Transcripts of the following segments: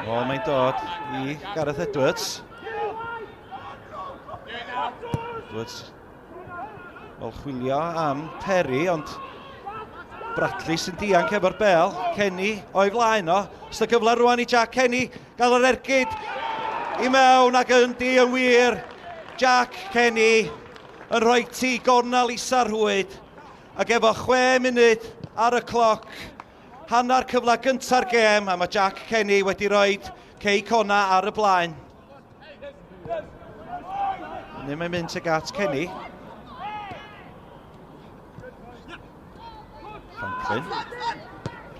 O, mae'n dod i Gareth Edwards. Edwards. Wel, chwilio am Perry, ond Bradley sy'n dianc efo'r bel. Kenny o'i flaen o. Ys gyfle rwan i Jack Kenny gael yr ergyd i mewn ac yn di yn wir. Jack Kenny yn rhoi ti gornel isa'r rhwyd. Ac efo 6 munud ar y cloc, hanner cyfle gynta'r gêm, a mae Jack Kenny wedi rhoi Cei Connah ar y blaen. Neu mae'n mynd tuag at Kenny. Franklin.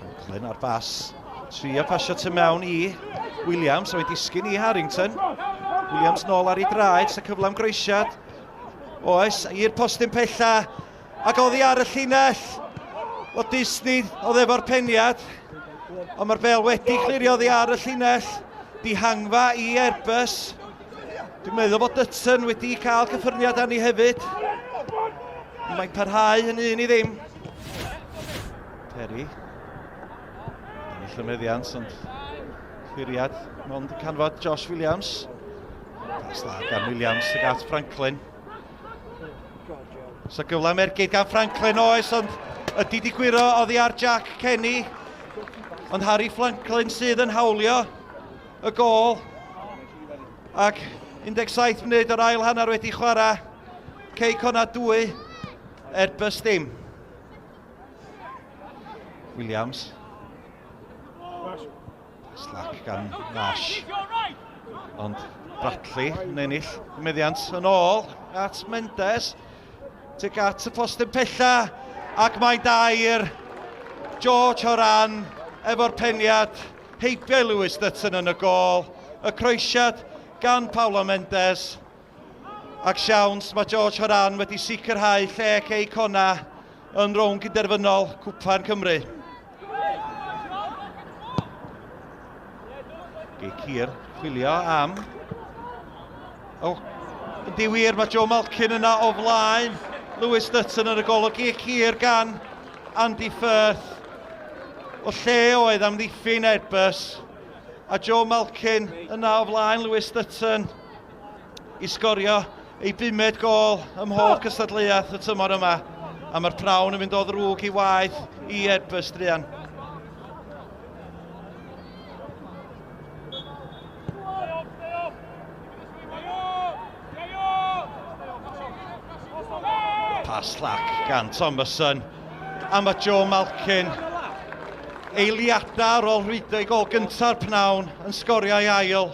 Franklin ar bas. Trio pasio tu mewn i Williams, a wedi disgyn i Harrington. Williams nôl ar ei draed, sa cyfle am groesiad. Oes, i'r postyn pella, ac oddi ar y llinell. O Disney, oedd efo'r peniad. Ond mae'r bel wedi clirio oddi ar y llinell. Dihangfa i Airbus. Dwi'n meddwl bod Dutton wedi cael cyffyrniad arni hefyd. Mae'n parhau yn 1-0. Perry. Ennill y meddiant, ond cliriad mond yn canfod Josh Williams. Pas dda gan Williams ag at Franklin. So gyfle am ergyd gan Franklin oes, ond ydy di gwyro oddi ar Jack Kenny. Ond Harry Franklin sydd yn hawlio y gôl. Ac 17 munud o'r ail hanner wedi chwarae. Cei Connah 2, Airbus dim. Williams. Slack gan Nash. Ond Bradley yn ennill y meddiant yn ôl at Mendes. Tuag at y postyn pella ac mae'n dair George Horan efo'r peniad heibio Lewis Dutton yn y gôl. Y croesiad gan Paulo Mendes. Ac siawns mae George Horan wedi sicrhau lle Cei Connah yn rownd gynderfynol Cwpan Cymru. Gic hir, chwilio am... O, yndi wir, mae Joe Malkin yna o flaen Lewis Dutton yn y golwg. Gic hir gan Andy Firth. O lle oedd amddiffyn Airbus. A Joe Malkin yna o flaen Lewis Dutton i sgorio ei bumed gôl ym mhob cystadleuaeth y tymor yma. A mae'r prawn yn mynd o ddrwg i waeth i Airbus druan. Pas slac gan Thomason. A mae Joe Malkin eiliadau ar ôl rhwydo ei gol gynta'r pnawn yn sgorio ei ail.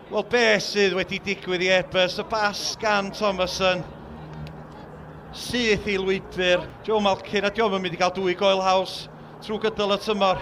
Wel, be sydd wedi digwydd i Airbus? Y bas gan Thomason. Syth i lwybr. Joe Malkin, a diolch yn mynd i gael dwy goel haws trwy gydol y tymor.